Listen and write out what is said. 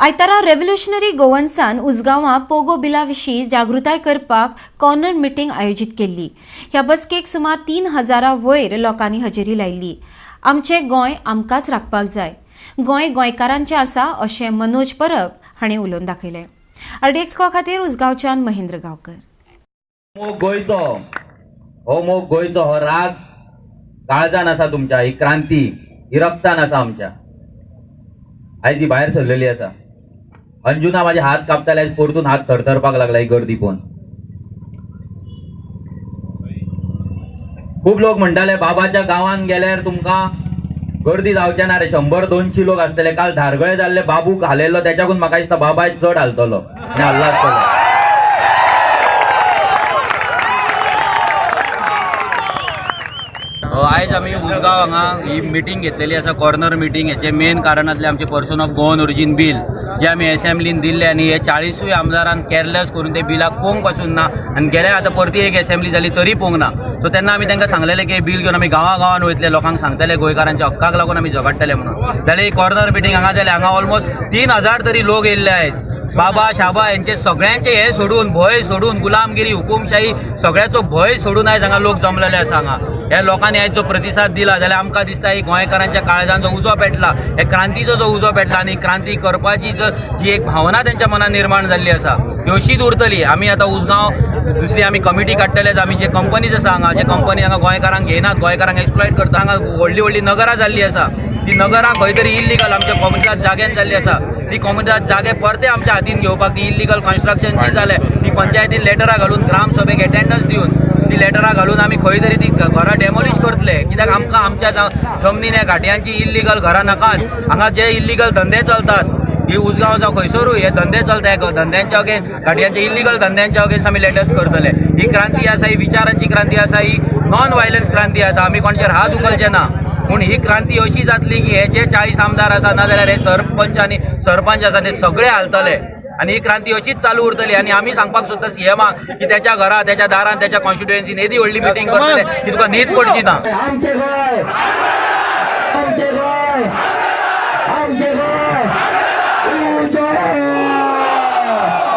आयतारा रेव्होल्युशनरी गोवन्सान उसगांवां पोगो बिला विशीं जागृताय करपाक कॉर्नर मिटींग आयोजीत केल्ली. ह्या बसकेक सुमार 3000 वयर लोकांनी हजेरी लायिल्ली. आमचें गोंय आमकांच राखपाक जाय, गोंय गोंयकारांचें आसा अशें मनोज परब हांणी उलोवन दाखयलें. आरडीएक्स खातीर उसगांवच्यान महेंद्र गांवकर. मोग गोंयचो, हो मोग गोंयचो, हो राग काळजान आसा तुमच्या, ही क्रांती ही रक्तान आसा आमच्या. आयज ही भायर सरलेली आसा. अंजुना माझे हात कापताले, आयज परतून हात थरथरपाक लागला ही गर्दी पळोवन. खूब लोक म्हणटाले बाबाच्या गांवान गेल्यार तुमकां गर्दी जावचे ना रे, 100-200 लोक आसतले. काल धारगळे जाल्ले बाबूक हालयलो, त्याच्याकून म्हाका दिसता बाबाय चड हालतलो आनी हाल्ला आसतलो. आयज आमी उसगांव हांगा ही मिटींग घेतलेली आसा, कॉर्नर मिटींग. हेचें मेन कारण आसलें आमचें person of Goan origin bill जे आमी एसेंब्लीन दिल्लें आनी हे 40 आमदारान केअरलेस करून ते बिलाक पोवंक पासून ना आनी गेल्या आतां परती एक एसेंब्ली जाली तरी पोवंक ना. सो तेन्ना आमी तांकां सांगलेलें की बील घेवन आमी गांवा गांवान वयतले, लोकांक सांगतले गोंयकारांच्या हक्काक लागून आमी झगडटले म्हणून. जाल्यार ही कॉर्नर मिटींग हांगा जाली, हांगा ऑलमोस्ट 3000 तरी लोक येयल्ले आयज. बाबा शाबा हेंचे सगळ्यांचे हे सोडून, भंय सोडून, गुलामगिरी हुकुमशाही सगळ्याचो भंय सोडून आयज हांगा लोक जमलेले आसा. हांगा ह्या लोकांनी आयज जो प्रतिसाद दिला जाल्यार आमकां दिसता ही गोंयकारांच्या काळजान जो उजो पेटला, हे क्रांतीचो जो उजो पेटला आनी क्रांती करपाची जी एक भावना तेंच्या मनान निर्माण जाल्ली आसा ती अशीच उरतली. आमी आतां उसगांव दुसरी आमी कमिटी काडटले. आमी जे कंपनीज आसा हांगा, जे कंपनी हांगा गोंयकारांक घेयनात, गोंयकारांक एक्सप्लॉयट करता, हांगा व्हडली व्हडली नगरां जाल्ली आसा, ती नगरां खंय तरी इल्लिगल आमच्या कोमुनिदाद जाग्यान जाल्ली आसा, ती कोमुनिदाद जागे परते आमच्या हातीन घेवपाक ती इल्लिगल कन्स्ट्रक्शन जी जालें ती पंचायतीन लेटरां घालून ग्रामसभेक एटेंडन्स दिवन ती लेटरां घालून आमी खंय तरी ती घरां डेमोलिश करतले. कित्याक आमकां आमच्या जमनीन ह्या घाटयांची इल्लिगल घरां नाकात. हांगा जे इल्लिगल धंदे चलतात, ही उसगांव जावं खंयसरूय हे धंदे चलता, ह्या धंद्यांच्या अगेन्स्ट, घाटयांच्या इल्लिगल धंद्यांच्या अगेन्स्ट आमी लेटर्स करतले. ही क्रांती आसा, ही विचारांची क्रांती आसा, ही नॉन वायलन्स क्रांती आसा. आमी कोणाचेर हात उखलचे ना, पूण ही क्रांती अशी जातली की हे जे 40 आमदार आसा ना जाल्यार हे सरपंच आनी सरपंच आसा ते सगळे हालतले आनी ही क्रांती अशीच चालू उरतली. आनी आमी सांगपाक सोदता सीएमाक की त्याच्या घरा, त्याच्या दारान, त्याच्या कॉन्स्टिट्युएन्सीन येदी व्हडली मिटींग करतले की तुका न्हीद पडची ना. आमचे गोंय, आमचे गोंय, आमचे गोंय.